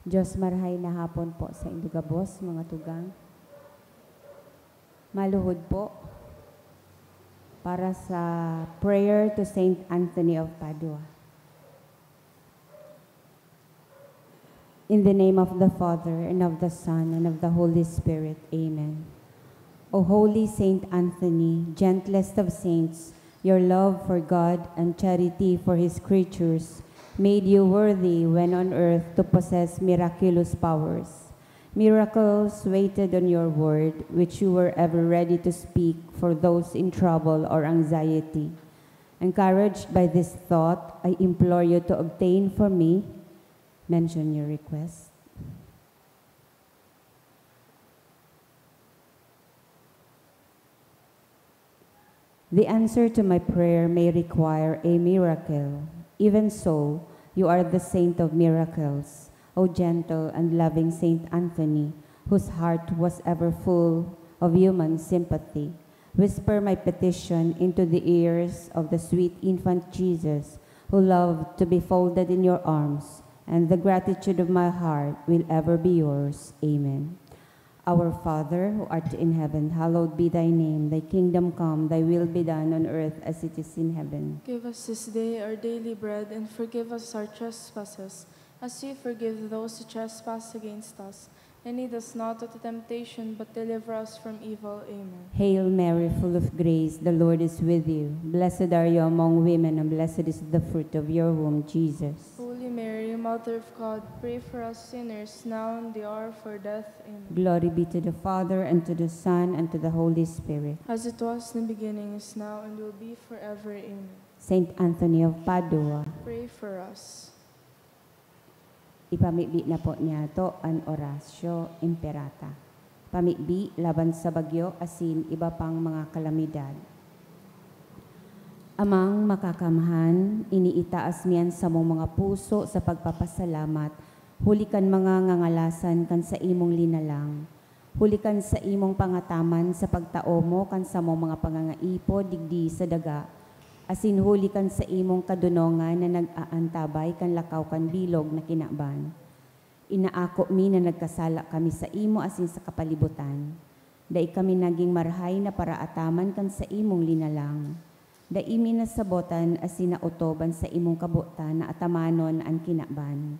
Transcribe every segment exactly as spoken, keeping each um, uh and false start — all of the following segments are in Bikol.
Diyos, marahay na hapon po saindo gabos, mga tugang. Maluhod po para sa prayer to Saint Anthony of Padua. In the name of the Father, and of the Son, and of the Holy Spirit. Amen. O holy Saint Anthony, gentlest of saints, your love for God and charity for his creatures made you worthy when on earth to possess miraculous powers. Miracles waited on your word, which you were ever ready to speak for those in trouble or anxiety. Encouraged by this thought, I implore you to obtain for me, mention your request. The answer to my prayer may require a miracle. Even so, you are the saint of miracles, O gentle and loving Saint Anthony, whose heart was ever full of human sympathy. Whisper my petition into the ears of the sweet infant Jesus, who loved to be folded in your arms, and the gratitude of my heart will ever be yours. Amen. Our Father, who art in heaven, hallowed be thy name. Thy kingdom come, thy will be done on earth as it is in heaven. Give us this day our daily bread, and forgive us our trespasses, as we forgive those who trespass against us. And lead us not into temptation, but deliver us from evil. Amen. Hail Mary, full of grace, the Lord is with you. Blessed are you among women, and blessed is the fruit of your womb, Jesus. Holy Mary, Mother of God, pray for us sinners, now and the hour of our death. Amen. Glory be to the Father, and to the Son, and to the Holy Spirit. As it was in the beginning, is now, and will be forever. Amen. Saint Anthony of Padua. Pray for us. Ipamibi na po niyato an Oratio Imperata. Pamibi laban sa bagyo asin iba pang mga kalamidad. Amang Makakamhan, iniitaas mi an samong mga puso sa pagpapasalamat huli kan mga ngangalasan kan saimong linalang, huli kan saimong pangataman sa pagtao mo kan samong mga pangangaipo digdi sa daga, asin huli kan saimong kadonongan na nag-aantabay kan lakaw kan bilog na kinaban. Inaako mi na nagkasala kami saimo asin sa kapalibutan. Dai kami nagin marahay na paraataman kan saimong linalang. Dai mi nasabotan asin naotob an saimong kabotan na atamanon an kinaban.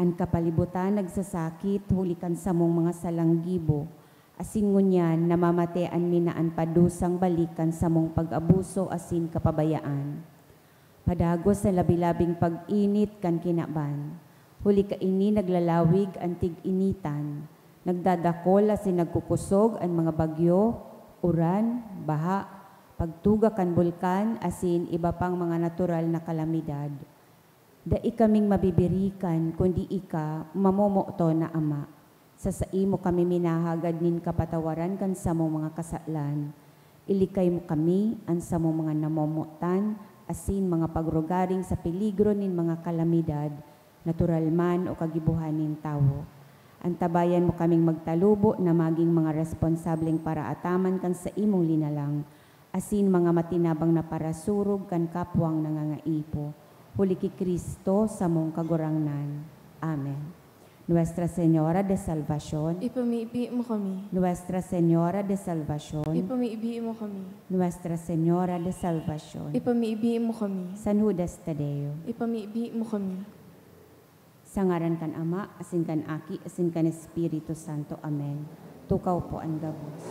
An kapalibutan nagsasakit huli kan samong mga salang gibo, asin ngunyan namamatean mi na an padusang balik kan samong pag-abuso asin kapabayaan. Padagos na labi-labing pag-init kan kinaban. Huli kaini naglalawig an tig-initan. Nagdadakol asin nagkukusog an mga bagyo, uran, baha, pagtuga kan bulkan, asin iba pang mga natural na kalamidad. Dai kaming mabibirikan, kundi ika, mamomoton na Ama. Sa saimo kami minahagad nin kapatawaran kan samong mga kasalan. Ilikay mo kami, an samong mga namomotan, asin mga pagrugaring sa peligro nin mga kalamidad, natural man o kagibohan nin tawo. Antabayan mo kaming magtalubo na magin mga responsableng paraataman kan saimong linalang, asin mga matinabang na parasurog kan kapwang nangangaipo, huli ki Cristo, samong Kagurangnan. Amen. Nuestra Señora de Salvacion. Ipamibi mo kami. Nuestra Señora de Salvacion. Ipamibi mo kami. Nuestra Señora de Salvacion. Ipamibi mo kami. San Judas Tadeo. Ipamibi mo kami. Sa ngaran kan Ama, asin kan Aki, asin kan Espiritu Santo. Amen. Tukaw po an gabos.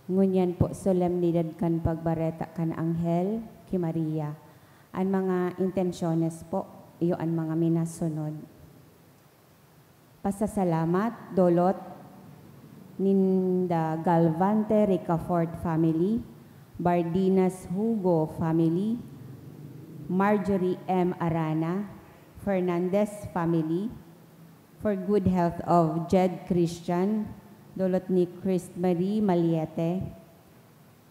Ngunyan po, solemnidad kan pagbareta kan anghel ki Maria. An mga intensyones po, iyo an mga minasunod. Pasasalamat, dolot ninda Galvante Ricafort family, Bardinas Hugo family, Marjorie M Arana, Fernandez family, for good health of Jed Christian, Dolot ni Christ Marie Maliete,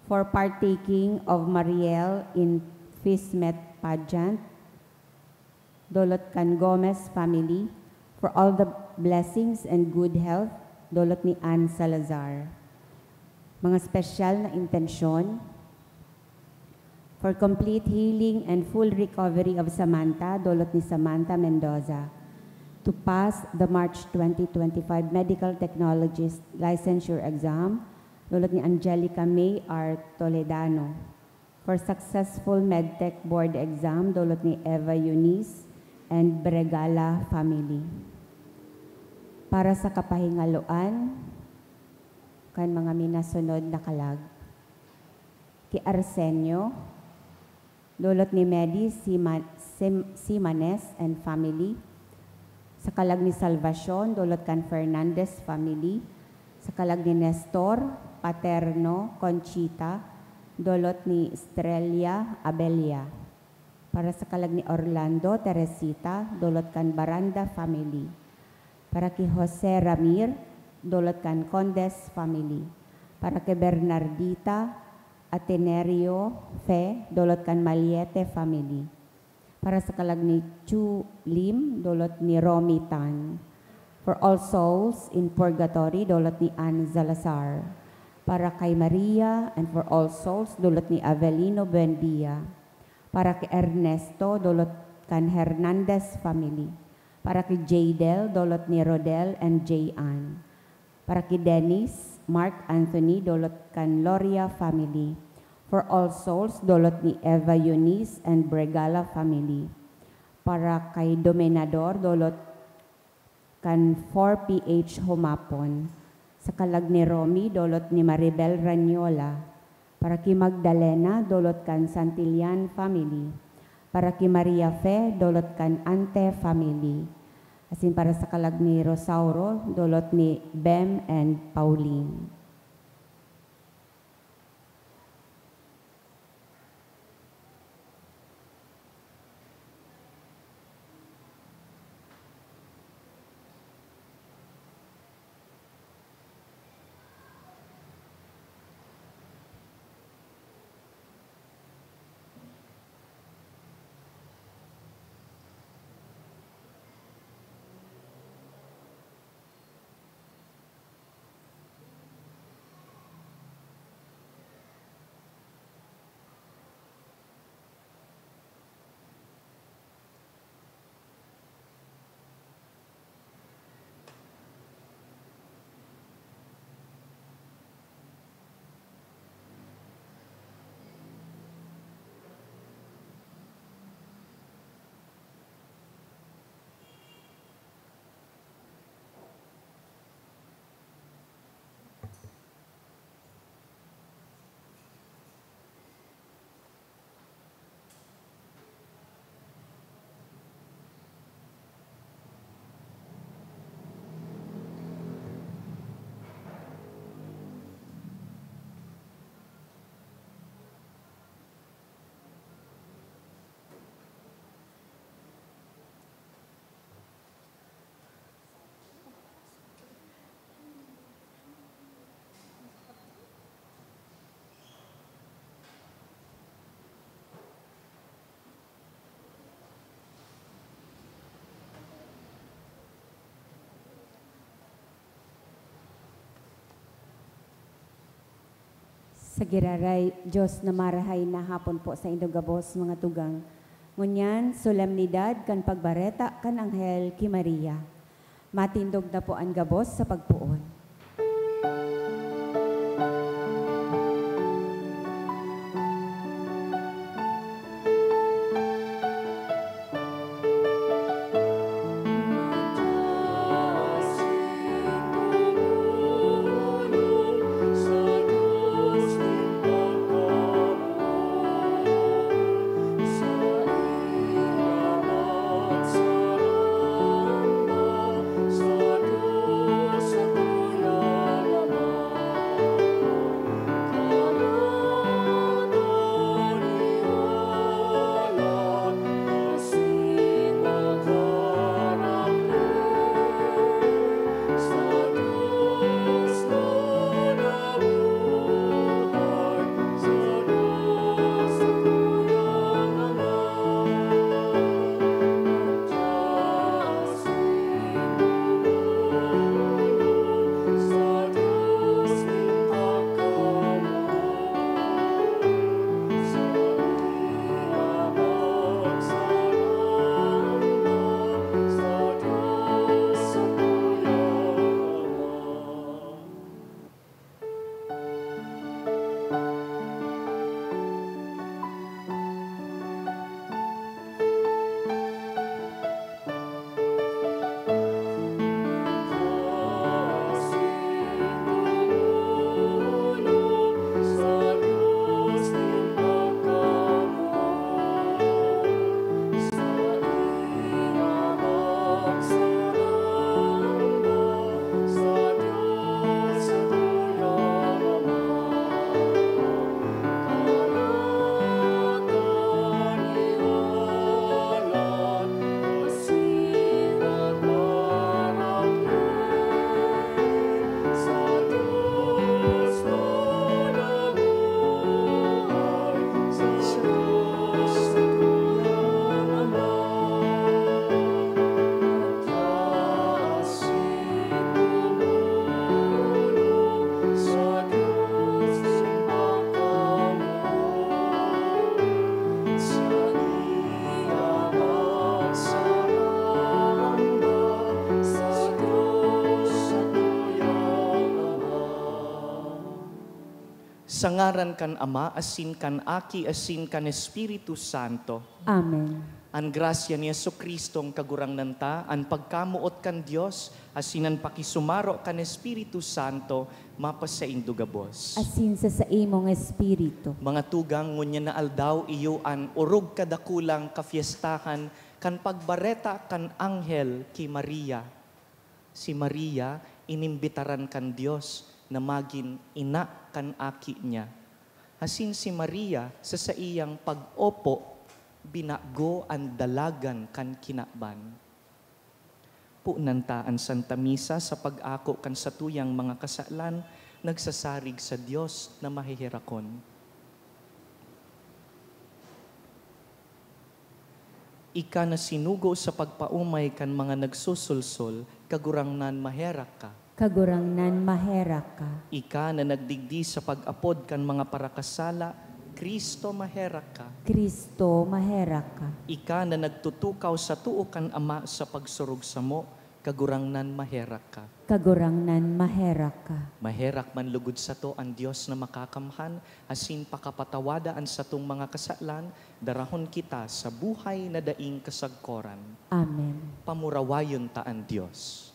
for partaking of Mariel in Fismet pageant, dolot kan Gomez family, for all the blessings and good health, dolot ni Ann Salazar. Mga special na intensyon, for complete healing and full recovery of Samantha, dolot ni Samantha Mendoza, to pass the March twenty twenty-five Medical Technologist Licensure Exam, dolot ni Angelica May R. Toledano. For successful Medtech Board Exam, dolot ni Eva Eunice and Bregala family. Para sa kapahingaloan kan mga minasunod na kalag. Ki Arsenio, dolot ni Medi Sima-, Sim-, Simanes and family. Sa kalag ni Salvacion, dolot kan Fernandez family. Sa kalag ni Nestor Paterno Conchita, dolot ni Estrella Abella. Para sa kalag ni Orlando Teresita, dolot kan Baranda family. Para ki Jose Ramir, dolot kan Condes family. Para ki Bernardita Atenerio Fe, dolot kan Maliete family. Para sa kalag ni Chu Lim, dolot ni Romy Tan. For all souls in purgatory, dolot ni Ann Salazar. Para kay Maria and for all souls, dolot ni Avelino Buendia. Para kay Ernesto, dolot kan Hernandez family. Para kay Jadel, dolot ni Rodel and Jay Ann. Para ki Dennis, Mark Anthony, dolot kan Loria family. For all souls, dolot ni Eva Eunice and Bregala family. Para kay Dominador, dolot kan four P H Humapon. Sa kalag ni Romy, dolot ni Maribel Ranyola. Para ki Magdalena, dolot kan Santillan family. Para ki Maria Fe, dolot kan Ante family. Asin para sa kalag ni Rosauro, dolot ni Bem and Pauline. Sa giraray, Dios na marahay na hapon po saindo gabos, mga tugang. Ngunyan, solemnidad kan pagbareta kan anghel ki Maria. Matindog na po an gabos sa pagpoon. Sa ngaran kan Ama, asin kan Aki, asin kan Espiritu Santo. Amen. An grasya ni Jesu-Cristong Kagurangnan ta, an pagkamoot kan Dios, asin an pakisumaro kan Espiritu Santo, mapasaindo gabos. Asin sa saimong espiritu. Mga tugang, ngunyan na aldaw, iyo an orog kadakulang kafiestahan kan pagbareta kan anghel ki Maria. Si Maria inimbitaran kan Dios na magin ina kan Aki niya. Asin si Maria, sa saiyang pag-opo, binago an dalagan kan kinaban. Ponan ta an Santa Misa sa pag-ako kan satuyang mga kasalan, nagsasarig sa Dios na maheherakon. Ika na sinugo sa pagpaomay kan mga nagsusulsol, Kagurangnan, maherak ka. Kagurangnan, maherak ka. Ika na nagdigdi sa pag-apod kan mga parakasala, Cristo, maherak ka. Cristo, maherak ka. Ika na nagtutukaw sa too kan Ama sa pagsurog samo, Kagurangnan, maherak ka. Kagurangnan, maherak ka. Maherak man lugod sato an Dios na makakamhan, asin pakapatawada an satong mga kasalan, darahon kita sa buhay na daing kasagkoran. Amen. Pamurawayon ta an Dios.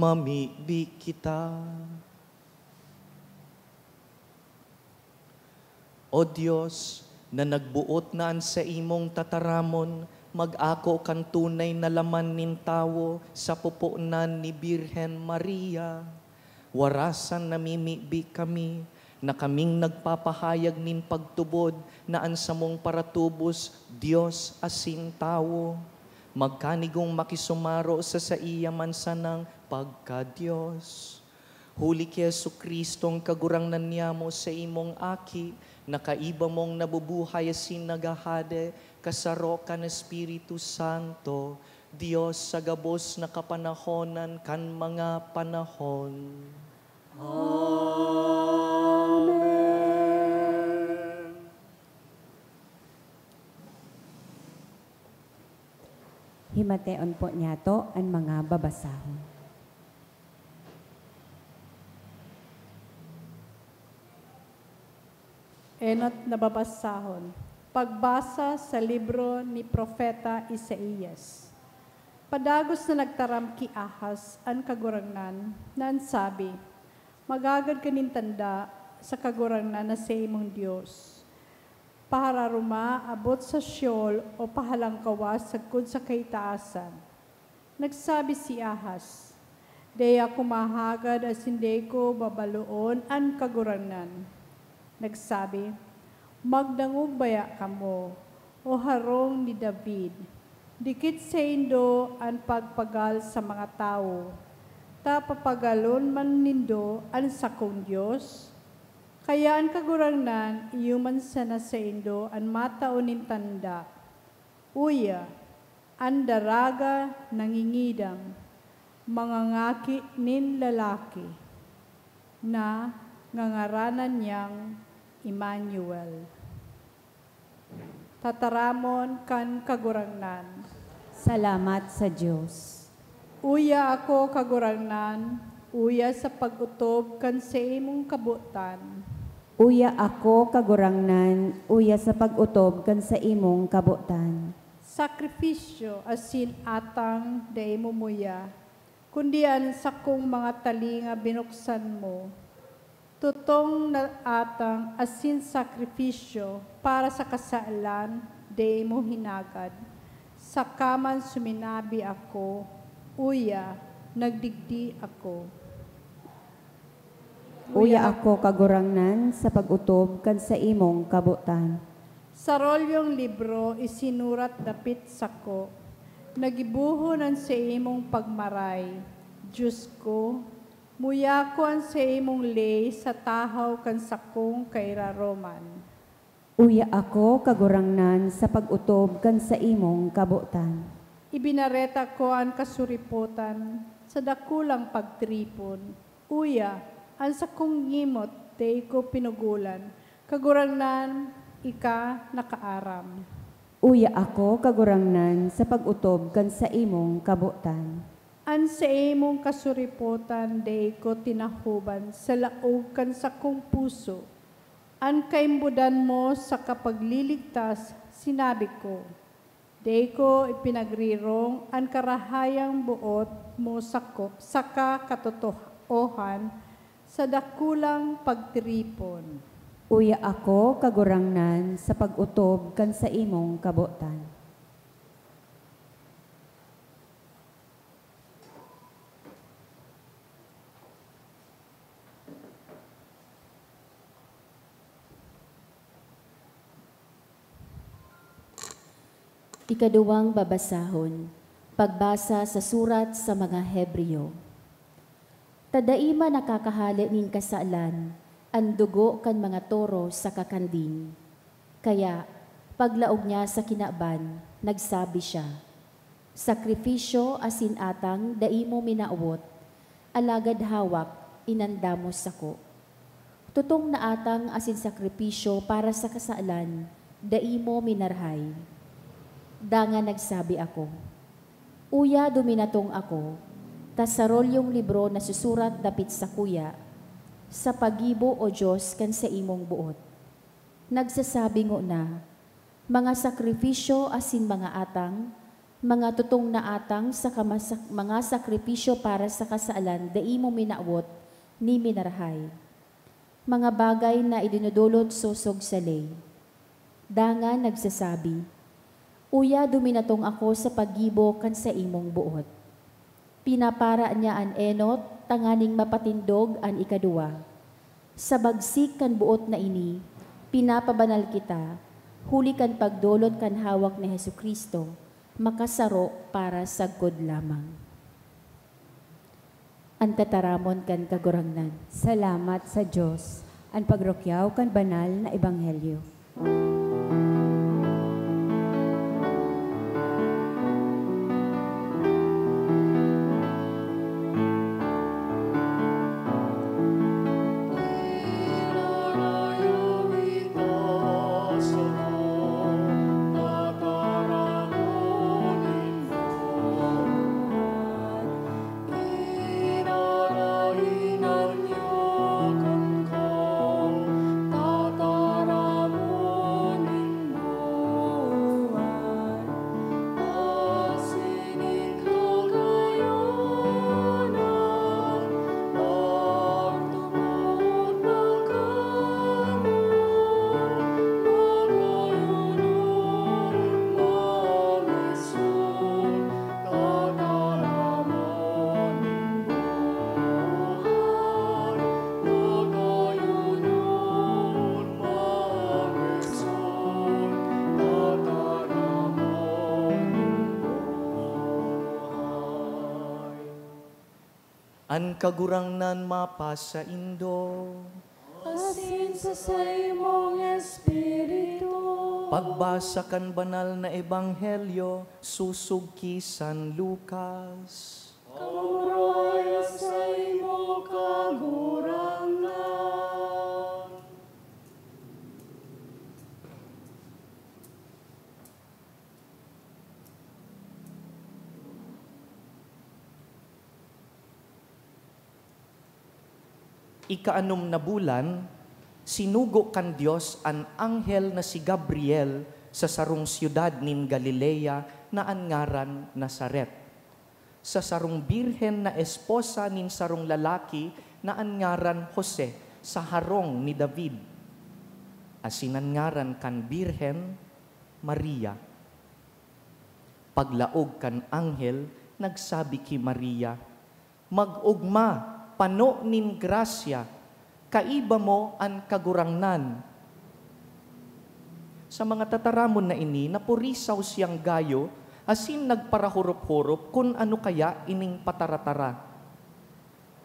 Mamibi kita. O Dios, na nagboot na an saimong tataramon mag-ako kan tunay na laman nin tawo sa puponan ni Birhen Maria, warasan namimibi kami na kaming nagpapahayag nin pagtubod na an samong paratubos, Dios asin tawo, magkanigong makisumaro sa saiya man sanang pagka-Dios. Huli ki Jesu-Cristong Kagurangnan niamo, saimong Aki, na kaiba mong nabubuhay asin naghahade, kasaro kan Espiritu Santo, Dios sa gabos na kapanahonan kan mga panahon. Amen. Himateon po niyato an mga babasahon. Enot na babasahon. Pagbasa sa libro ni Propeta Isaias. Padagos na nagtaram ki Ahaz an Kagurangnan, na an sabi, "Magagad ka nin tanda sa Kagurangnan na saimong Dios. Pahararuma abot sa Sheol o pahalangkawa sagkod sa kaitaasan." Nagsabi si Ahaz, "Dai ako mahagad asin dai ko babaloon an Kagurangnan." Nagsabi, "Magdangog baya kamo, O harong ni David! Dikit saindo an pagpagal sa mga tawo, ta papagalon man nindo an sakong Dios? Kaya an Kagurangnan iyo man sana saindo an matao nin tanda. Uya, an daraga nangingidam, mangangaki nin lalaki, na ngangaranan niyang Emmanuel." Tataramon kan Kagurangnan. Salamat sa Dios. Uya ako, Kagurangnan, uya sa pag-otob kan saimong kabotan. Uya ako, Kagurangnan, uya sa pag-otob kan saimong kabotan. Sakrifisyo asin atang dai mo muya, kundi an sakong mga talinga binuksan mo. Tutong na atang asin sakrifisyo para sa kasalan dai mo hinagad. Saka man suminabi ako, uya, nagdigdi ako. Uya ako, Kagurangnan, sa pag-otob kan saimong kabotan. Sa rolyong libro isinurat dapit sako, nagibohon an saimong pagmaray. Dios ko, muya ko an saimong ley sa tahaw kan sakong kairaroman. Uya ako, Kagurangnan, sa pag-otob kan saimong kabotan. Ibinareta ko an kasuripotan sa dakulang pagtiripon. Uya, an sakong ngimot dai ko pinugolan. Kagurangnan, ika nakaaram. Uya ako, Kagurangnan, sa pag-otob kan saimong kabotan. An saimong kasuripotan dai ko tinahoban sa laog kan sakong puso. An kaimbodan mo sa kapagliligtas, sinabi ko, dai ko ipinagrirong an karahayang boot mo sako, saka katotoohan sa dakulang pagtiripon. Uya ako, Kagurangnan, sa pag-otob kan saimong kabotan. Ikaduwang babasahon, pagbasa sa surat sa mga Hebreo. Ta dai man nakakahale nin kasalan an dugo kan mga toro saka kan ding. Kaya, paglaog niya sa kinaban, nagsabi siya, "Sakrifisyo asin atang dai mo minawot, alagad hawak, inandam mo sako. Tutong na atang asin sakripisyo para sa kasalan, dai mo minarhay." Dangan nagsabi ako, "Uya duminatong ako, ta sa rolyong libro nasusurat dapit sakuya, sa paggibo, O Dios, kan saimong boot." Nagsasabi ngona, "Mga sakrifisyo asin mga atang, mga tutong na atang saka masak-, mga sakrifisyo para sa kasalan dai mo minawot ni minarhay. Mga bagay na idinodolot sosog sa ley." Dangan nagsasabi, "Uya duminatong ako sa paggibo kan saimong boot." Pinapara niya an enot tanganing mapatindog an ikaduwa. Sa bagsik kan boot na ini, pinapabanal kita, huli kan pagdolot kan hawak ni Jesu-Cristo, makasaro para sagkod lamang. An tataramon kan Kagurangnan. Salamat sa Dios. An pagrukyaw kan banal na ebanghelyo. An Kagurangnan mapasaindo. Asin sa saimong espiritu. Pagbasa kan Banal na Ebanghelyo sosog ki San Lucas. Kamurahay saimo, Kagurangnan. Ikaanom na bulan, sinugo kan Dios an anghel na si Gabriel sa sarong syudad nin Galilea na an ngaran Nazaret, sa sarong birhen na esposa nin sarong lalaki na an ngaran Jose, sa harong ni David. Asin an ngaran kan birhen, Maria. Paglaog kan anghel, nagsabi ki Maria, "Mag-ogma, pano nin grasya, kaiba mo an Kagurangnan." Sa mga tataramon na ini, napurisaw siyang gayo asin nagparahorop-horop kun ano kaya ining pataratara.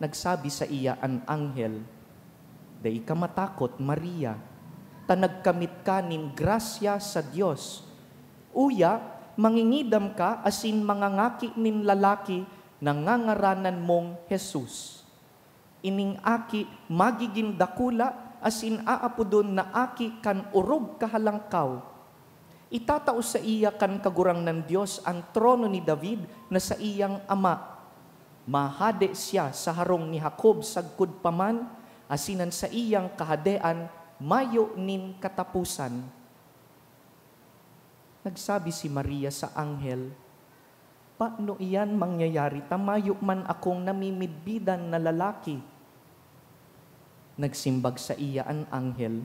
Nagsabi saiya an anghel, "Dai ka matakot, Maria, ta nagkamit ka nin grasya sa Dios. Uya, mangingidam ka asin mangangaki nin lalaki na ngangaranan mong Jesus. Ining aki magigin dakula asin aapodon na Aki kan Orog Kahalangkaw. Itatao saiya kan Kagurangnan Dios an trono ni David na saiyang ama. Mahade siya sa harong ni Jacob sagkod pa man, asin an saiyang kahadean mayo nin kataposan." Nagsabi si Maria sa anghel, "Paano iyan mangyayari ta mayo man akong namimidbidan na lalaki?" Nagsimbag saiya an anghel,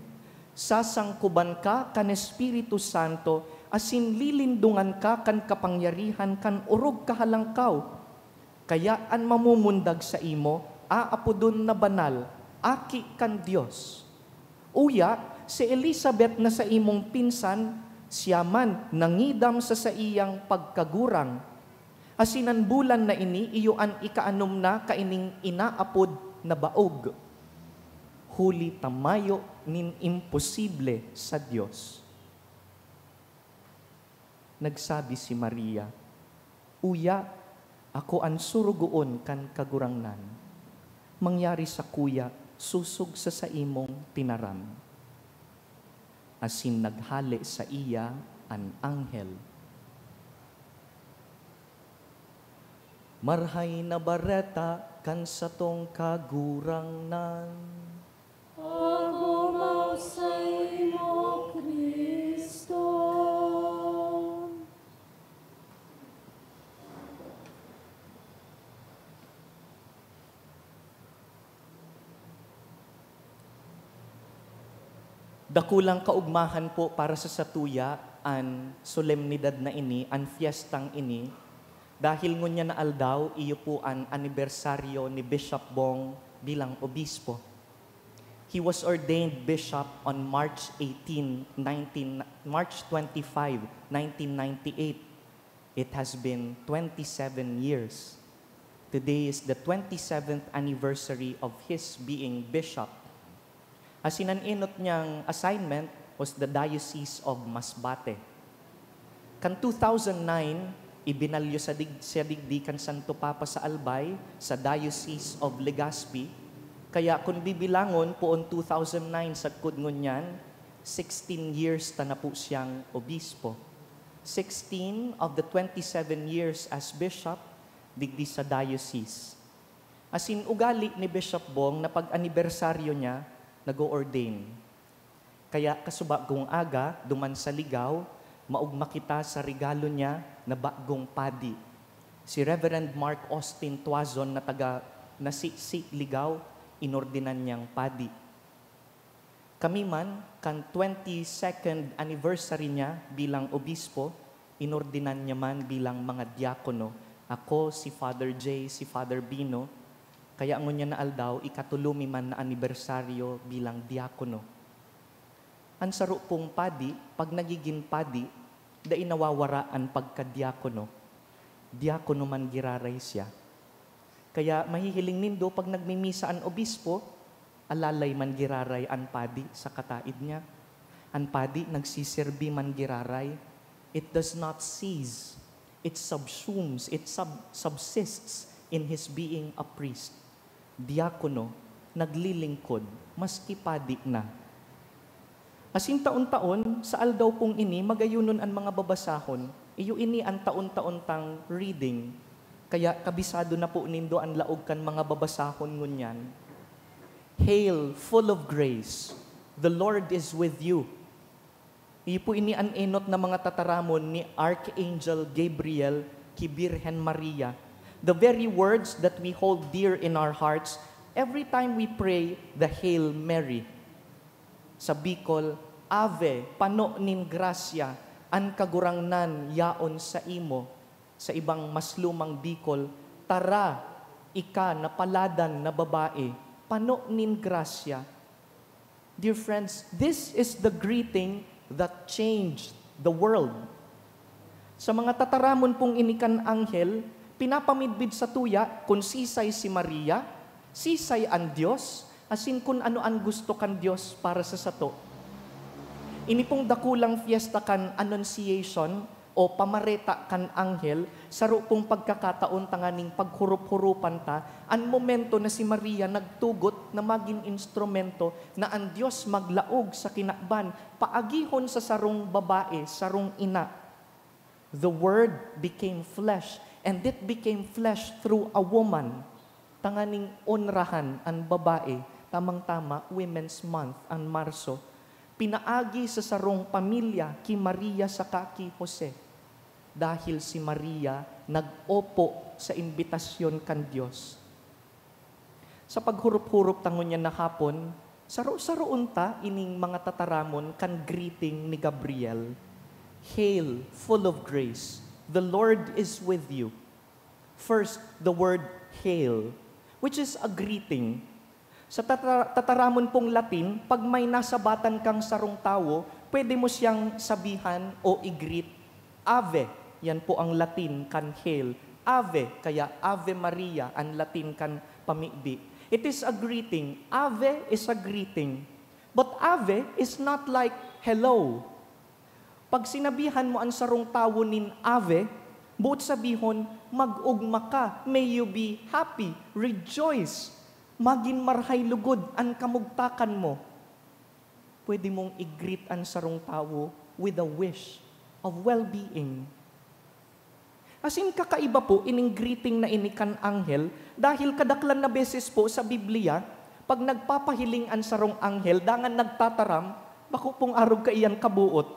"Sasangkoban ka kan Espiritu Santo asin lilindongan ka kan kapangyarihan kan Orog Kahalangkaw. Kaya an mamumundag saimo aapodon na banal, Aki kan Dios. Uya, si Elisabet na saimong pinsan, siya man nangidam sa saiyang pagkagurang. Asin an bulan na ini iyo an ikaanom na kaining inaapod na baog, huli ta mayo nin imposible sa Dios." Nagsabi si Maria, "Uya, ako an sorogoon kan Kagurangnan. Mangyari sakuya sosog sa saimong tinaram." Asin naghale saiya an anghel. Marahay na Bareta kan satong Kagurangnan. Pagumaw saimo, Cristo. Dakulang kaugmahan po para sa satuya an solemnidad na ini, an fiestang ini, dahil ngunyan na aldaw, iyo po an anibersaryo ni Bishop Bong bilang obispo. He was ordained bishop on March eighteen, nineteen, March twenty-five, nineteen ninety-eight. It has been twenty-seven years. Today is the twenty-seventh anniversary of his being bishop. Asin an enot niyang assignment was the Diocese of Masbate. Kan two thousand nine, ibinalyo sa dig-, siya digdi kan Santo Papa sa Albay, sa Diocese of Legazpi. Kaya kun bibilangon, poon two thousand nine sagkod ngunyan, sixteen years ta na po siyang obispo. Sixteen of the twenty-seven years as bishop digdi sa diocese. Asin ugali ni Bishop Bong na pag-anibersaryo niya, nag-o-ordain. Kaya kasubagong aga, duman sa Ligao, maogma kita sa regalo niya na bagong padi. Si Reverend Mark Austin Tuazon na taga, Nasisi, Ligao, inordinan niyang padi. Kami man, kan twenty-second anniversary niya bilang obispo, inordinan niya man bilang mga diakono. Ako, si Father Jay, si Father Bino, kaya ngunyan na aldaw, ikatulo mi man na anibersaryo bilang diakono. An saro pong padi, pag nagigin padi, dai nawawara an pagkadiakono. Diakono man giraray siya. Kaya mahihiling nindo pag nagmimisa an obispo, alalay man giraray an padi sa kataed niya. An padi nagsiserbi man giraray. It does not cease. It subsumes, it sub- subsists in his being a priest. Diakono, naglilingkod, maski padi na. Asin taon-taon, sa aldaw pong ini, magayonon an mga babasahon. Iyo ini an taon-taon tang reading. Kaya kabisado na po nindo an laog kan mga babasahon ngunyan. "Hail, full of grace, the Lord is with you." Iyo po ini an enot na mga tataramon ni Archangel Gabriel ki Birhen Maria. The very words that we hold dear in our hearts every time we pray the Hail Mary. Sa Bicol, "Ave, pano nin grasya, an Kagurangnan yaon saimo." Sa ibang mas lumang Bicol, "Tara, ika na paladan na babae, pano nin grasya." Dear friends, this is the greeting that changed the world. Sa mga tataramon pong ini kan anghel, pinapamidbid satuya kun sisay si Maria, sisay an Dios, asin kun ano an gusto kan Dios para sa sato. Ini pong dakulang fiesta kan Annunciation o pamareta kan anghel, saro pong pagkakataon tanganing paghurup-hurupan ta an momento na si Maria nagtugot na magin instrumento na an Dios maglaog sa kinaban, paagihon sa sarong babae, sarong ina. "The Word became flesh, and it became flesh through a woman." Tanganing onrahan an babae, tamang-tama, Women's Month an Marso. Pinaagi sa sarong pamilya ki Maria saka ki Jose. Dahil si Maria nag-opo sa imbitasyon kan Dios. Sa paghurup-hurup ta ngunyan na hapon, saro-saroon ta ining mga tataramon kan greeting ni Gabriel. "Hail, full of grace, the Lord is with you." First, the word "Hail," which is a greeting. Sa tata- tataramon pong Latin, pag may nasabatan kang sarong tawo, pwede mo siyang sabihan o i-greet, "Ave." Yan po ang Latin kan "Hail." "Ave," kaya "Ave Maria" an Latin kan pamibi. It is a greeting. "Ave" is a greeting. But "Ave" is not like "Hello." Pag sinabihan mo an sarong tawo nin "Ave," boot sabihon, "Mag-ogma ka, may you be happy, rejoice. Magin marahay lugod an kamugtakan mo." Pwede mong i-greet an sarong tawo with a wish of well-being. Asin kakaiba po ining greeting na ini kan anghel, dahil kadaklan na beses po sa Biblia, pag nagpapahiling an sarong anghel dangan nagtataram, bako pong arog kaiyan kaboot.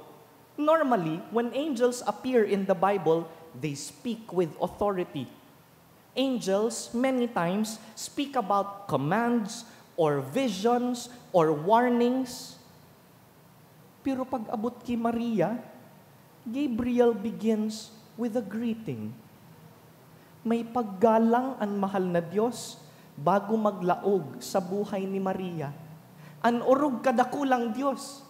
Normally, when angels appear in the Bible, they speak with authority. Angels many times speak about commands or visions or warnings. Pero pag abot ki Maria, Gabriel begins with a greeting. May paggalang an mahal na Dios bago maglaog sa buhay ni Maria. An orog kadakulang Dios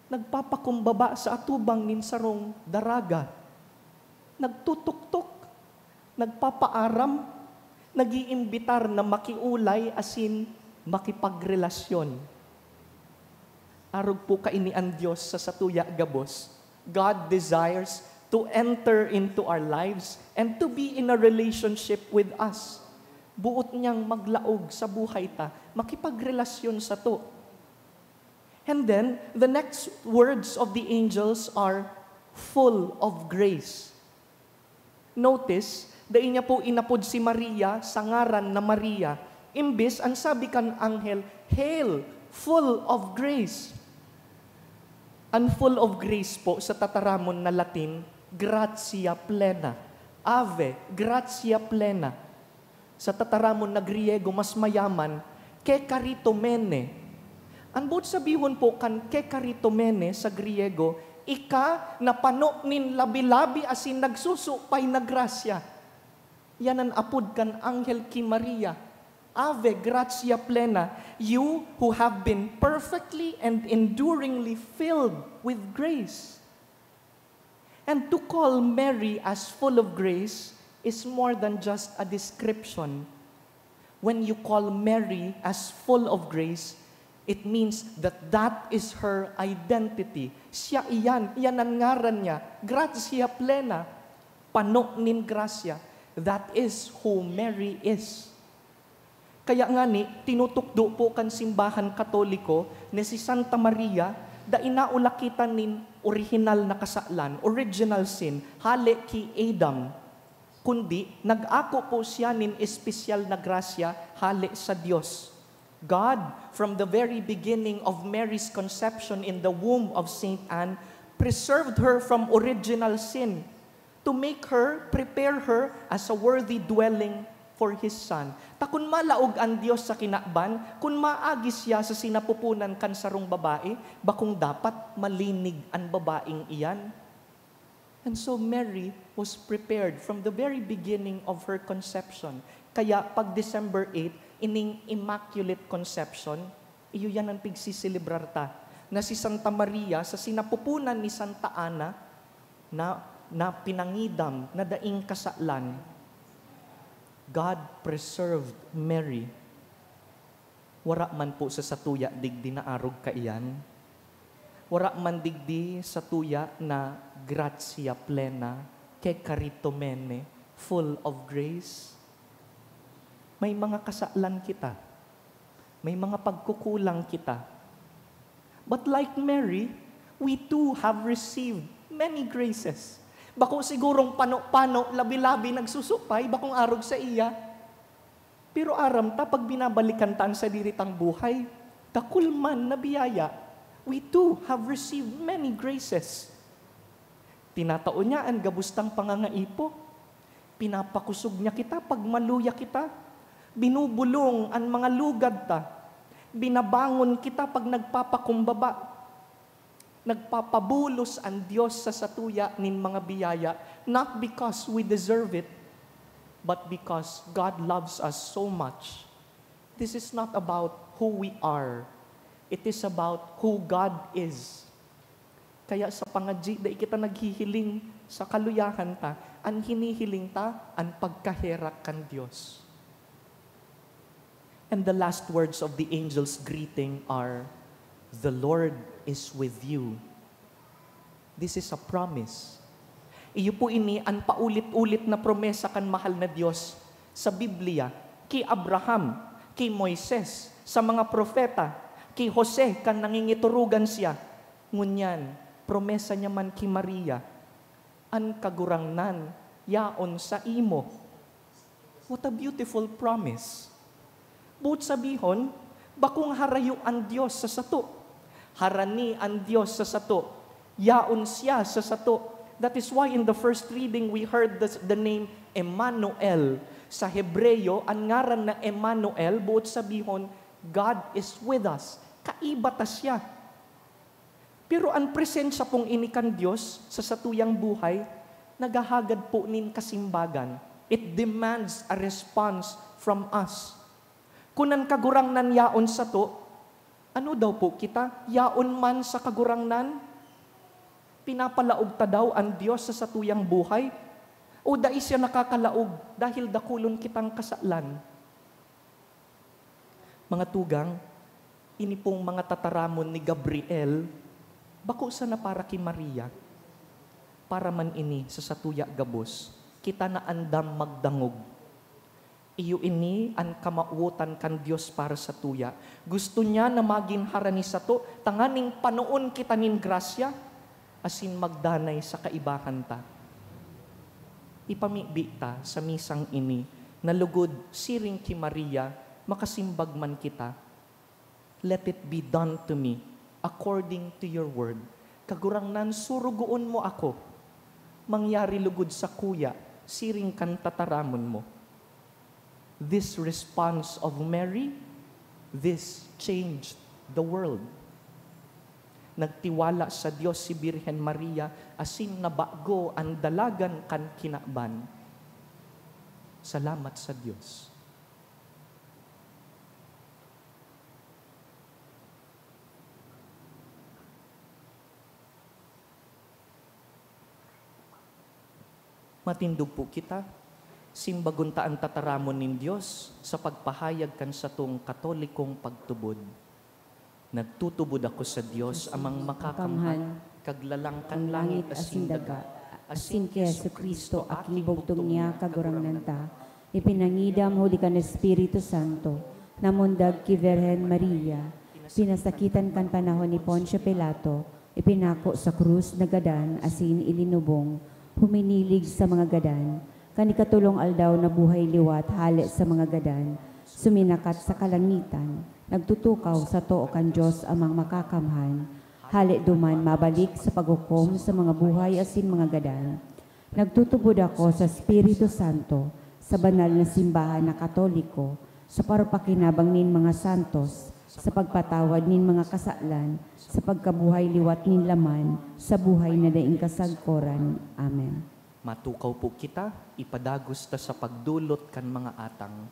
nagpapakumbaba sa atubang nin sarong daraga. Nagtutuktok, nagpapaaram, nag-iimbitar na makiulay asin makipagrelasyon. Arog po kaini an Dios sa satuya gabos. God desires to enter into our lives and to be in a relationship with us. Boot niyang maglaog sa buhay ta, makipagrelasyon sato. And then, the next words of the angels are full of grace. Notice, dai niya po inapod si Maria sa ngaran na Maria. Imbes, ang sabi kan anghel, "Hail, full of grace." Ang full of grace po sa tataramon na Latin, "Gratia plena." "Ave, gratia plena." Sa tataramon na Griego, mas mayaman, "Kekaritomene." Ang boot sabihon po kan "Kekaritomene" sa Griego, "Ika na pano nin labi-labi asin nagsusupay na grasya." Yan an apod kan anghel ki Maria, "Ave, gratia plena, you who have been perfectly and enduringly filled with grace." And to call Mary as full of grace is more than just a description. When you call Mary as full of grace, it means that that is her identity. Siya iyan, iyan an ngaran niya. Gratia plena, pano nin grasya. That is who Mary is. Kaya ngani, tinutukdo po kan Simbahan Katoliko na si Santa Maria, dai naulakitan nin orihinal na kasalan, original sin, hale ki Adam. Kundi, nag-ako po siya nin espesyal na grasya hale sa Dios. God, from the very beginning of Mary's conception in the womb of Saint Anne, preserved her from original sin to make her, prepare her as a worthy dwelling for His Son. Ta kun malaog an Dios sa kinaban, kun maagi siya sa sinapupunan kan sarong babae, bakong dapat malinig an babaeng iyan? And so Mary was prepared from the very beginning of her conception. Kaya pag December eight, ining Immaculate Conception, iyo yan ang pigsiselebrar ta, na si Santa Maria sa sinapupunan ni Santa Ana na, na pinangidam na daing kasalan, God preserved Mary. Wara man po sa satuya digdi na arog kaiyan. Wara man digdi satuya na gratia plena, ke karitomene, full of grace. May mga kasalan kita. May mga pagkukulang kita. But like Mary, we too have received many graces. Bako sigurong pano-pano, labi-labi nagsusupay, bakong arog sa iya. Pero aram ta, pag binabalikan ta an sadiri tang buhay, dakul man na biyaya. We too have received many graces. Tinatao niya an gabos tang pangangaipo. Pinapakosog niya kita pag maluya kita. Binubulong an mga lugad ta. Binabangon kita pag nagpapakumbaba. Nagpapabulos an Dios sa satuya nin mga biyaya, not because we deserve it, but because God loves us so much. This is not about who we are. It is about who God is. Kaya sa pangadyi, dai kita naghihiling sa kaluyahan ta. An hinihiling ta, an pagkaherak kan Dios. And the last words of the angel's greeting are, "The Lord is with you." This is a promise. Iyo po ini an paulit-ulit na promesa kan mahal na Dios sa Biblia, ki Abraham, ki Moises, sa mga propeta, ki Jose kan nangingiturugan siya. Ngunyan, promesa niya man ki Maria, "An Kagurangnan yaon saimo." What a beautiful promise. Boot sabihon, bakong harayo an Dios sa sato. Harani an Dios sa sato. Yaon siya sa sato. That is why in the first reading, we heard the, the name Emmanuel. Sa Hebreo, an ngaran na Emmanuel, boot sabihon, God is with us. Kaiba ta siya. Pero an presensya pong ini kan Dios sa satuyang buhay, naghahagad po nin kasimbagan. It demands a response from us. Kun an Kagurangnan yaon sato, ano daw po kita? Yaon man sa Kagurangnan? Pinapalaog ta daw an Dios sa satuyang buhay? O dai siya nakakalaog dahil dakulon kitang kasalan? Mga tugang, ini pong mga tataramon ni Gabriel, bako sana para ki Maria. Para man ini sa satuya gabos, kita na andam magdangog. Iyo ini an kamawotan kan Dios para satuya. Gusto niya na magin harani sato, tanganing panoon kita nin grasya, asin magdanay sa kaibahan ta. Ipamibi ta sa misang ini, na lugod, siring ki Maria, makasimbag man kita, "Let it be done to me according to your word." Kagurangnan, surugoon mo ako. Mangyari lugod sakuya, siring kan tataramon mo. This response of Mary, this changed the world. Nagtiwala sa Dios si Birhen Maria, asin nabago an dalagan kan kinaban. Salamat sa Dios. Matindog po kita. Simbagon ta an tataramon nin Dios sa pagpahayag kan satong Katolikong pagtubod. Nagtutubod ako sa Dios, Amang Makakamhan, Kaglalang kan langit asin daga, asin ki Jesu-Cristo, aking bugtong niya, Kagurangnan ta, ipinangidam huli kan Espiritu Santo, namundag ki Virgen Maria, pinasakitan kan panahon ni Poncio Pilato, ipinako sa krus, nagadan, asin ilinubong, huminilig sa mga gadan. Kan ikatolong aldaw nabuhay liwat hale sa mga gadan, suminakat sa kalangitan, nagtutukaw sa too kan Dios Amang Makakamhan, hale duman mabalik sa paghukom sa mga buhay asin mga gadan. Nagtutubod ako sa Espiritu Santo, sa banal na simbahan na Katoliko, sa parupakinabang nin mga santos, sa pagpatawad nin mga kasalan, sa pagkabuhay liwat nin laman, sa buhay na daing kasagkoran. Amen. Matukaw po kita, ipadagos ta sa pagdolot kan mga atang.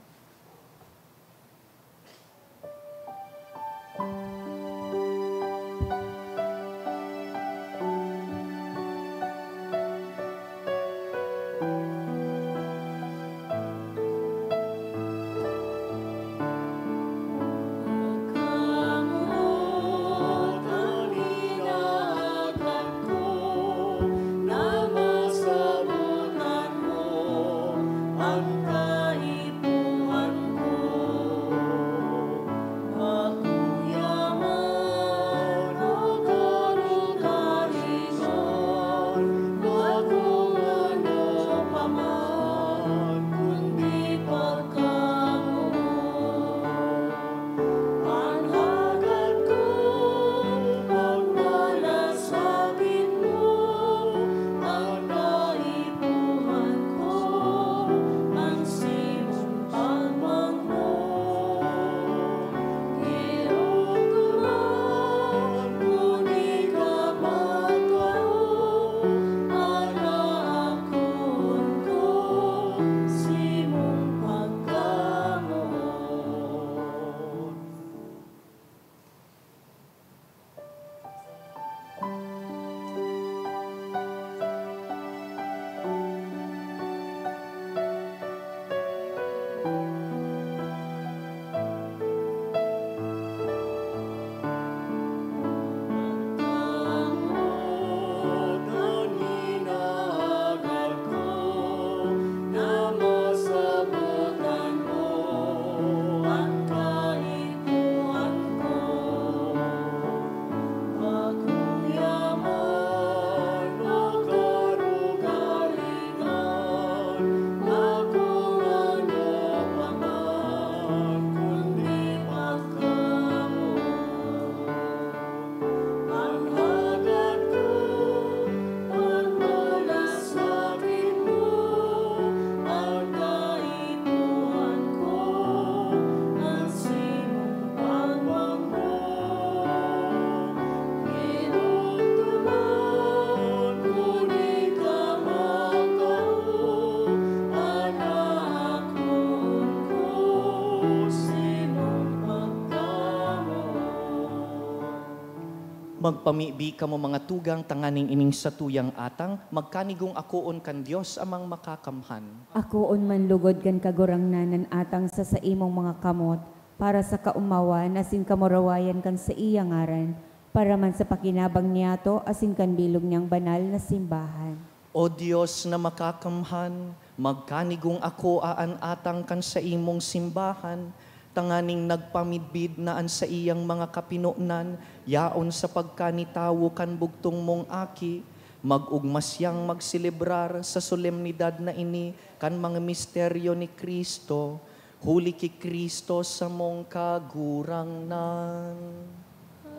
Magpamibi kamo, mga tugang, tanganing ining satuyang atang magkanigong akoon kan Dios Amang Makakamhan. Akoon man lugod kan Kagurangnan an atang sa saimong mga kamot, para sa kaomawan asin kamurawayan kan saiyang ngaran, para man sa pakinabang niyato asin kan bilog niyang banal na simbahan. O Dios na Makakamhan, magkanigong akoa an atang kan saimong simbahan, tanganing nagpamidbid na an saiyang mga kapinonan yaon sa pagkanitawo kan bugtong mong Aki. Mag-ogma siyang magselebrar sa solemnidad na ini kan mga misteryo ni Cristo, huli ki Cristo samong Kagurangnan.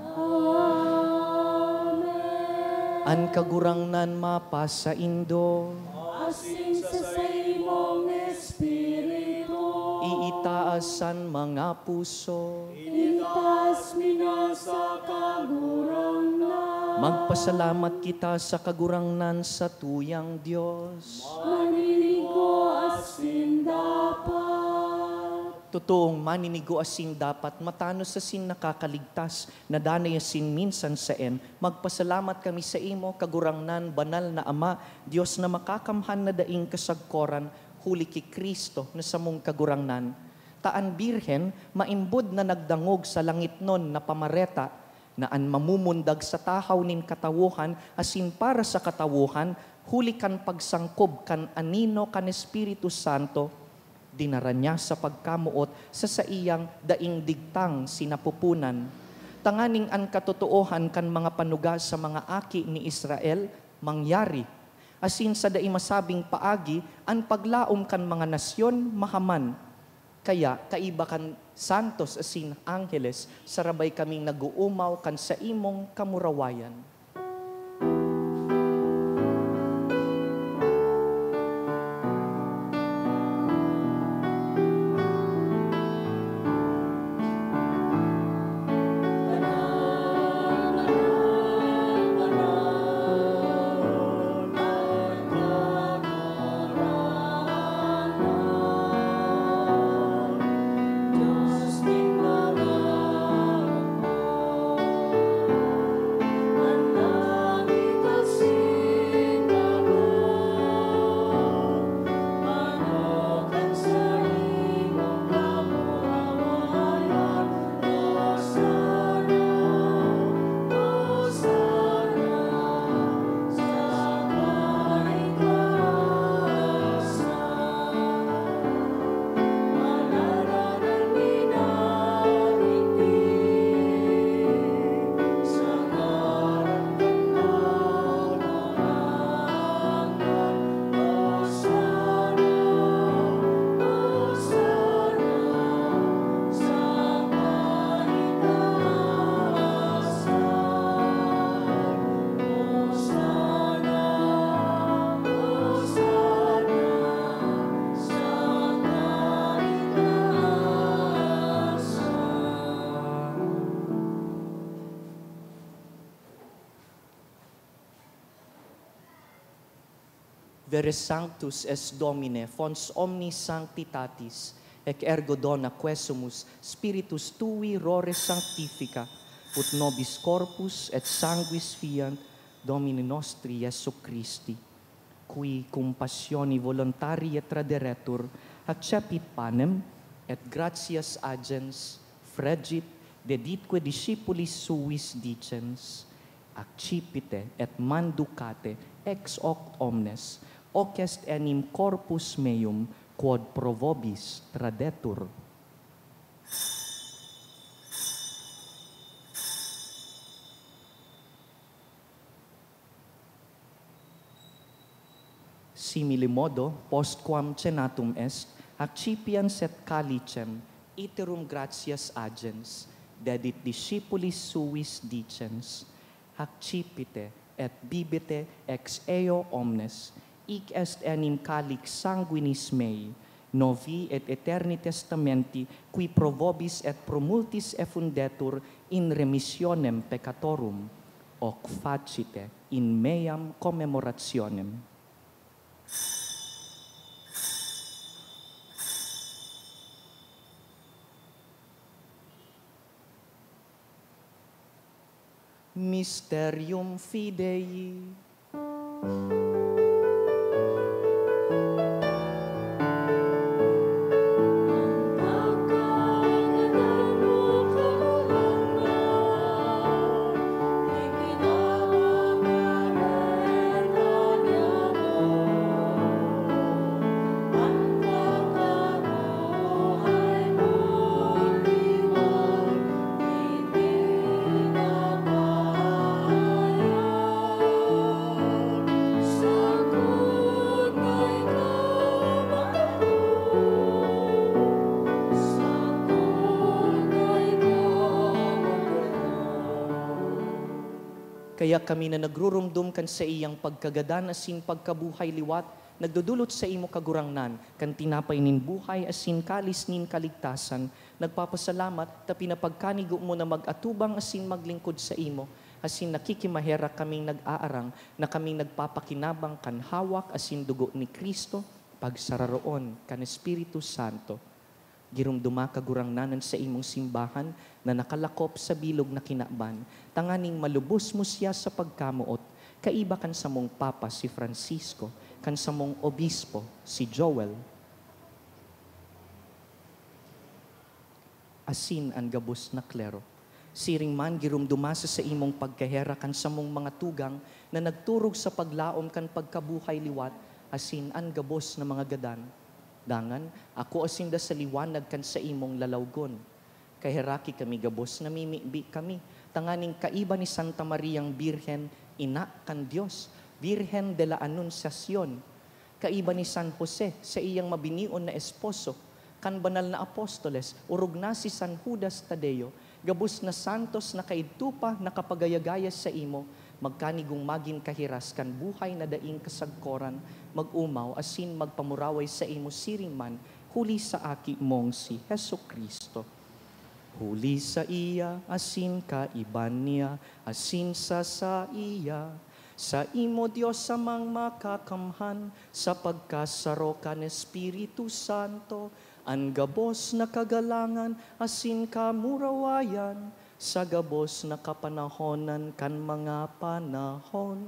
Amen. An Kagurangnan mapasaindo. Asin sa saimong espiritu. Iitaas an mga puso. Itaas mi na sa Kagurangnan. Magpasalamat kita sa Kagurangnan, satuyang Dios. Maninigo asin dapat. Totoong maninigo asin dapat, matanos asin nakakaligtas, na danay asin minsan saen, magpasalamat kami saimo, Kagurangnan, Banal na Ama, Dios na makakamhan na daing kasagkoran, huli ki Cristo na samong Kagurangnan, ta an Birhen maimbod na nagdangog sa langitnon na pamareta na an mamumundag sa tahaw nin katawohan asin para sa katawohan, huli kan pagsangkob kan anino kan Espiritu Santo, dinara niya sa pagkamoot sa saiyang daing digtang sinapupunan, tanganing an katotoohan kan mga panuga sa mga aki ni Israel mangyari, asin sa dai masabing paagi an paglaom kan mga nasyon mahaman. Kaya, kaiba kan santos asin angheles, sarabay kaming nag-oomaw kan saimong kamurawayan. Vere sanctus es Domine, fons omni sanctitatis, ec ergo dona quesumus, Spiritus tui rore sanctifica, ut nobis corpus et sanguis fiant Domini nostri Jesu Christi, qui cum passioni voluntarii traderetur, accepit panem, et gratias agens, fregit, deditque discipulis suis dicens, accipite et manducate ex hoc omnes, hoc est enim corpus meum quod pro vobis tradetur. Simili modo, postquam cenatum est, accipiens et calicem, iterum gratias agens, dedit discipulis suis dicens, accipite et bibite ex eo omnes, hic est enim calix sanguinis mei, novi et aeterni testamenti, qui pro vobis et pro multis effundetur in remissionem peccatorum, hoc facite in meam commemorationem. Mysterium Fidei. Kaya kami na nagrurumdom kan saiyang pagkagadan asin pagkabuhay liwat, nagdodolot saimo, Kagurangnan, kan tinapay nin buhay asin kalis nin kaligtasan, nagpapasalamat ta pinapagkanigo mo na mag-atubang asin maglingkod saimo, asin nakikimaherak kaming nag-aarang na kaming nagpapakinabang kan hawak asin dugo ni Cristo, pagsararoon kan Espiritu Santo. Giromdoma, Kagurangnan, an saimong simbahan na nakalakop sa bilog na kinaban, tanganing malubos mo siya sa pagkamoot, kaiba kan samong Papa si Francisco, kan samong Obispo si Joel, asin an gabos na klero. Siring man, giromdoma sa saimong pagkaherak an samong mga tugang na nagturog sa paglaom kan pagkabuhay liwat asin an gabos na mga gadan. Dangan, akoa sinda sa liwanag kan saimong lalawgon. Kaheraki kami gabos, namimibi kami, tanganing kaiba ni Santa Mariang Birhen, Ina kan Dios, Virgen de la Anunciacion, kaiba ni San Jose, saiyang mabinion na esposo, kan banal na apostoles, orog na si San Judas Tadeo, gabos na santos na kaidto pa nakapagayagaya saimo, magkanigong magin kahiras kan buhay na daing kasagkoran, mag-omaw asin magpamuraway saimo siring man, huli sa Aki mong si Jesu-Cristo. Huli saiya, asin kaiba niya, asin sa saiya, saimo, Dios Amang Makakamhan, sa pagkasaro kan Espiritu Santo, an gabos na kagalangan asin kamurawayan, sa gabos na kapanahonan kan mga panahon.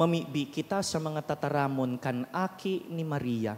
Mamibi kita sa mga tataramon kan Aki ni Maria.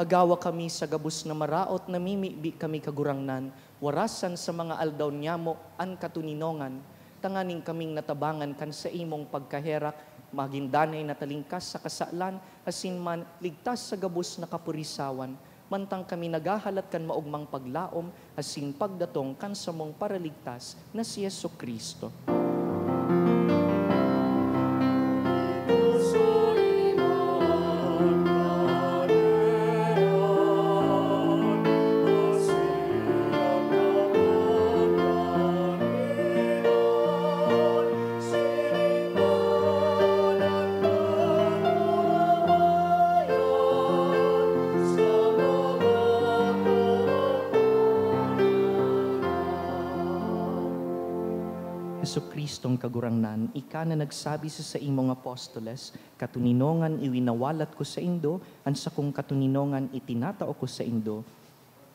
Agawa kami sa gabos na maraot, namimibi kami, Kagurangnan, warasan sa mga aldaw niyamo an katoninongan, tanganing kaming natabangan kan saimong pagkaherak, magin danay na talingkas sa kasalan, asin man ligtas sa gabos na kapurisawan, mantang kami naghahalat kan maogmang paglaom asin pagdatong kan samong Paraligtas na si Jesu-Cristo. Jesu-Cristong Kagurangnan, ika na nagsabi sa saimong apostoles, "Katoninongan iwinawalat ko saindo, an sakong katoninongan itinatao ko saindo."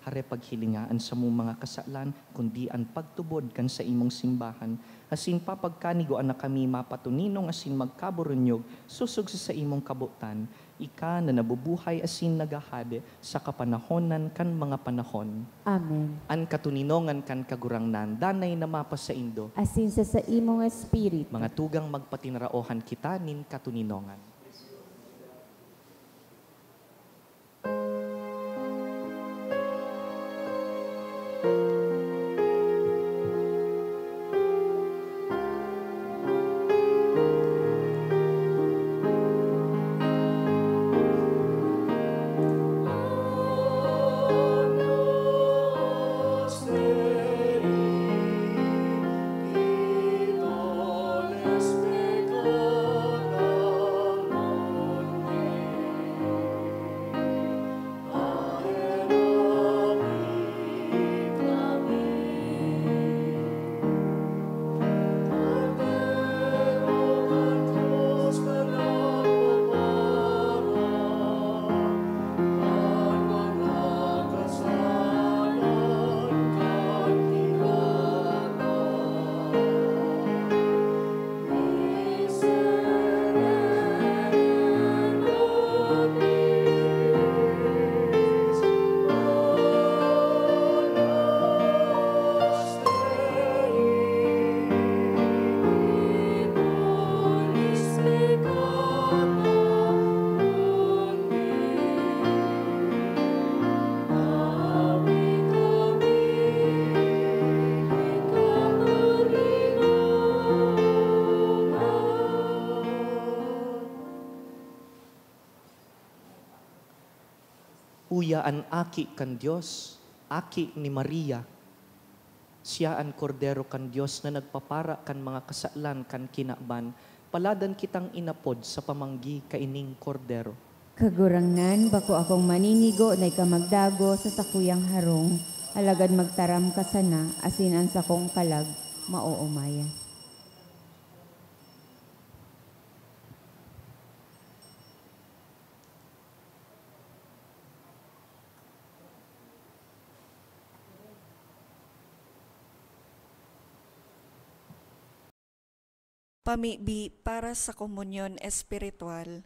Hare paghilinga an samong mga kasalan, kundi an pagtubod kan saimong simbahan, asin papagkanigoan na kami mapatoninong asin magkaburunyog sosog sa saimong kabotan, ika na nabubuhay asin naghahade sa kapanahonan kan mga panahon. Amen. An katoninongan kan Kagurangnan danay na mapasaindo. Asin sa saimong espiritu. Mga tugang, magpatinaraohan kita nin katoninongan. Uya an Aki kan Dios, Aki ni Maria. Siya an Kordero kan Dios na nagpapara kan mga kasalan kan kinaban. Paladan kitang inapod sa pamanggi kaining Kordero. Kagurangnan, bako akong maninigo na ika magdago sa sakuyang harong, alagad magtaram ka sana, asin an sakong kalag maoomaya. Pamibi para sa komunyon espiritual.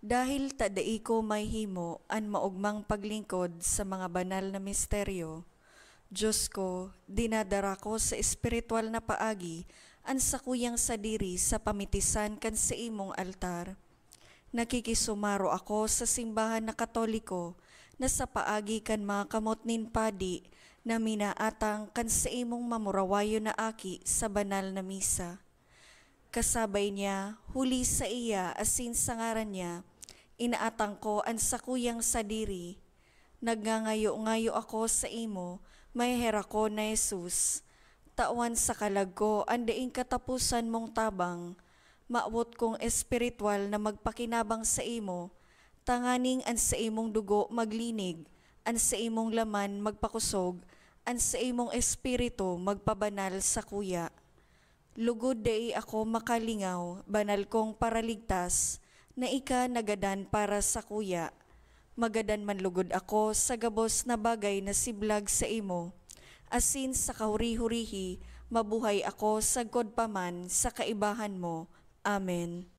Dahil ta dai ko mahimo an maogmang paglingkod sa mga banal na misteryo, Dios ko, dinadara ko sa espiritual na paagi an sakuyang sadiri sa pamitisan kan saimong altar. Nakikisumaro ako sa simbahan na Katoliko na sa paagi kan mga kamot nin padi na minaatang kan saimong mamurawayon na aki sa banal na misa. Kasabay niya, huli saiya asin sa ngaran niya, inaatang ko an sakuyang sadiri. Nagngangayo-ngayo ako saimo, maheherakon na Jesus. Tawan sa kalag ko an daing kataposan mong tabang. Mawot kong espiritual na magpakinabang saimo, tanganing an saimong dugo maglinig, an saimong laman magpakosog, an saimong espiritu magpabanal sakuya. Lugod dai ako makalingaw, banal kong Paraligtas, na ika nagadan para sakuya. Magadan man lugod ako sa gabos na bagay na siblag saimo, asin sa kahuri-hurihi mabuhay ako sagkod pa man sa kaibahan mo. Amen.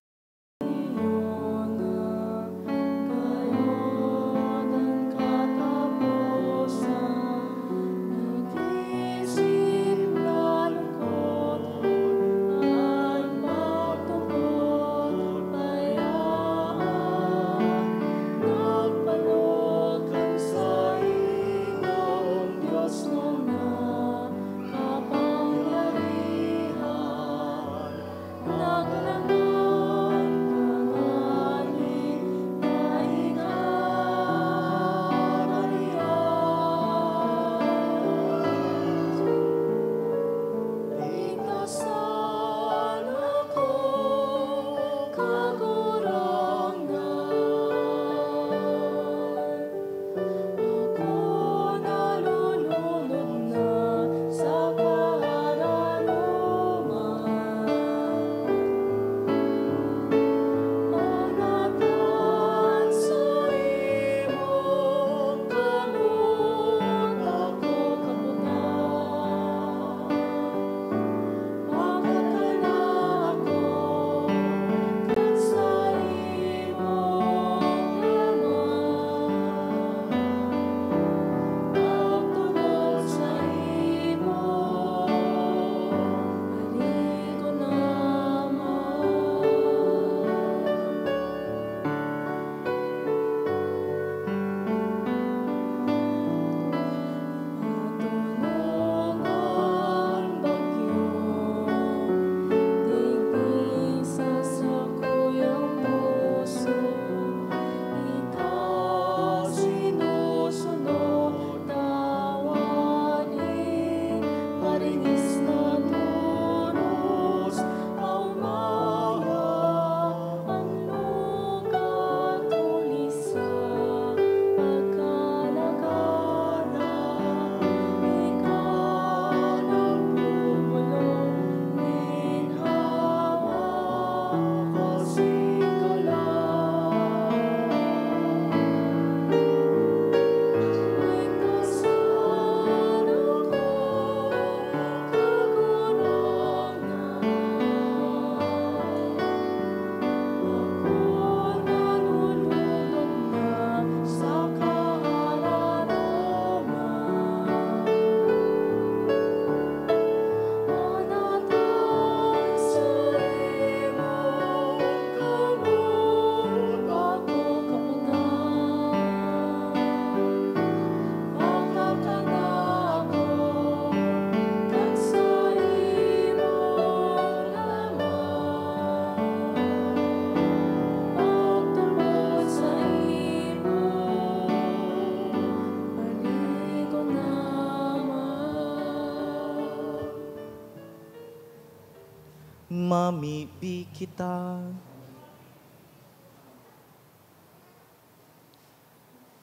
Mamibi kita.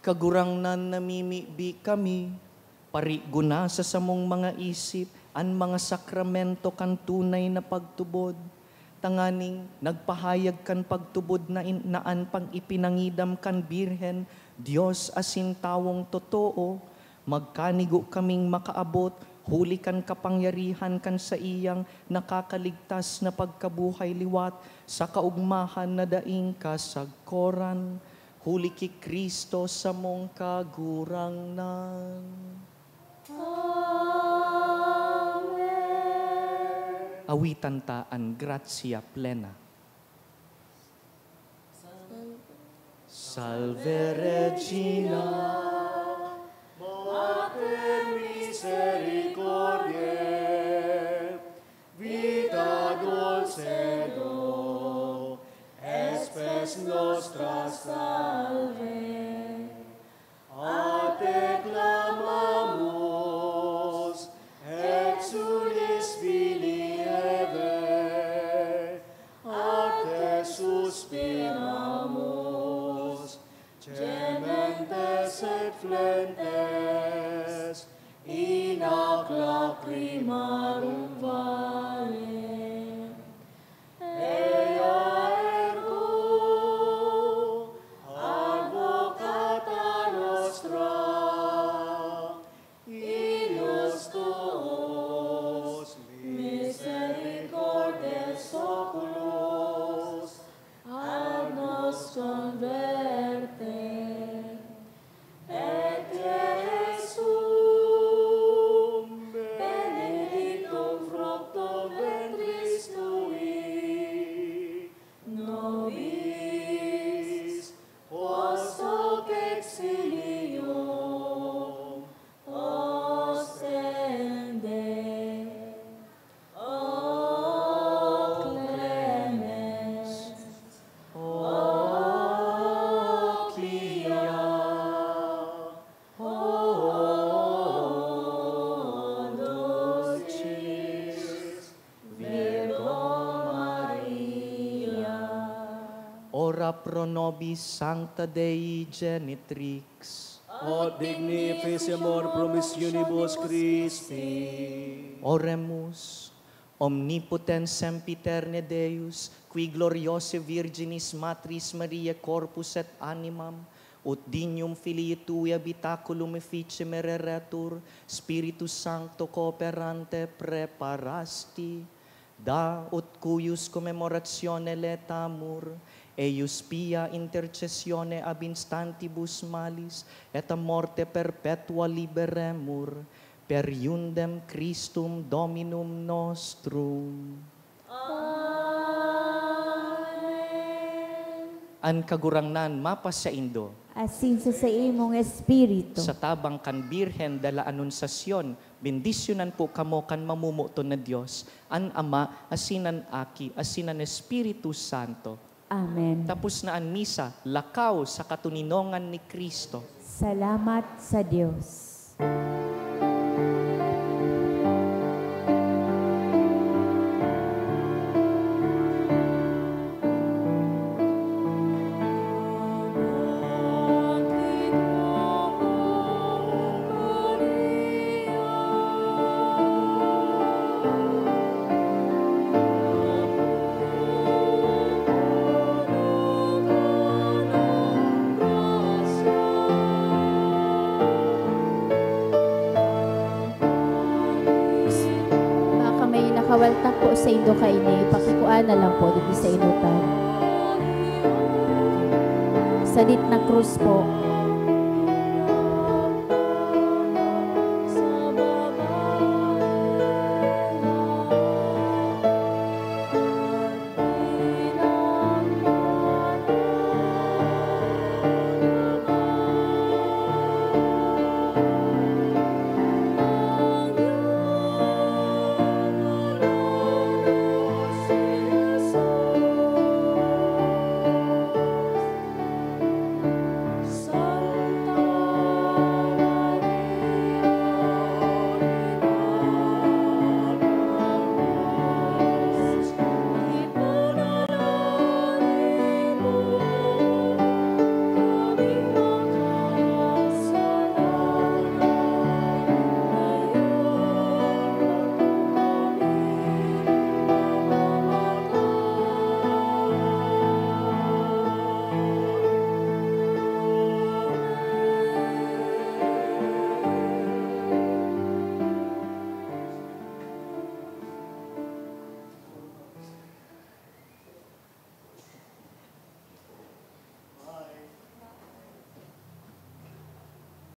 Kagurangnan, namimibi kami, parigona sa samong mga isip an mga sakramento kan tunay na pagtubod, tanganing nagpahayag kan pagtubod na in-, na an pag-ipinangidam kan Birhen, Dios asin tawong totoo, magkanigo kaming makaabot huli kan kapangyarihan kan saiyang nakakaligtas na pagkabuhay liwat sa kaogmahan na daing kasagkoran, huli ki Cristo samong Kagurangnan. Amen. Awitan ta an Gratia Plena. Salve Regina, Mater misericordiae, Vita dulcedo, spes nostra salve. A te clamamus, exulis vini eve, a te suspiramus, gementes et flentes in hac lacrimarum vallem. Ea ergo advocata nostra, illos tuos misericordes oculos, ad nos converte. Et Iesum benedictum fructum ventris tui, nobis post hoc exilium ostende. O clemens, o pia, o dulcis Virgo Maria. Ora pro nobis, Sancta Dei Genitrix. Ut dignifisimur promissionibus Christi. Oremus. Omnipotens sempiterne Deus, qui gloriose Virginis Matris Mariae corpus et animam, ut dignum Filii Tui habitaculum efficem ereretur, Spiritus Sancto cooperante preparasti, da ut cuius commemoratione laetamur, eius pia intercessione ab instantibus malis et a morte perpetua liberemur, per iundem Christum Dominum nostrum. Amen. An Kagurangnan mapasaindo. Asin sa saimong espiritu. Sa tabang kan Birhen de la Anunciacion, bendisyonan po kamo kan mamomoton na Dios, an Ama, asin an Aki, asin an Espiritu Santo. Amen. Tapos na an misa, lakaw sa katoninongan ni Cristo. Salamat sa Dios. Baka may nakawaltak po saindo kaini, pakikua na lang po digdi sa inutan. Sadit na krus po.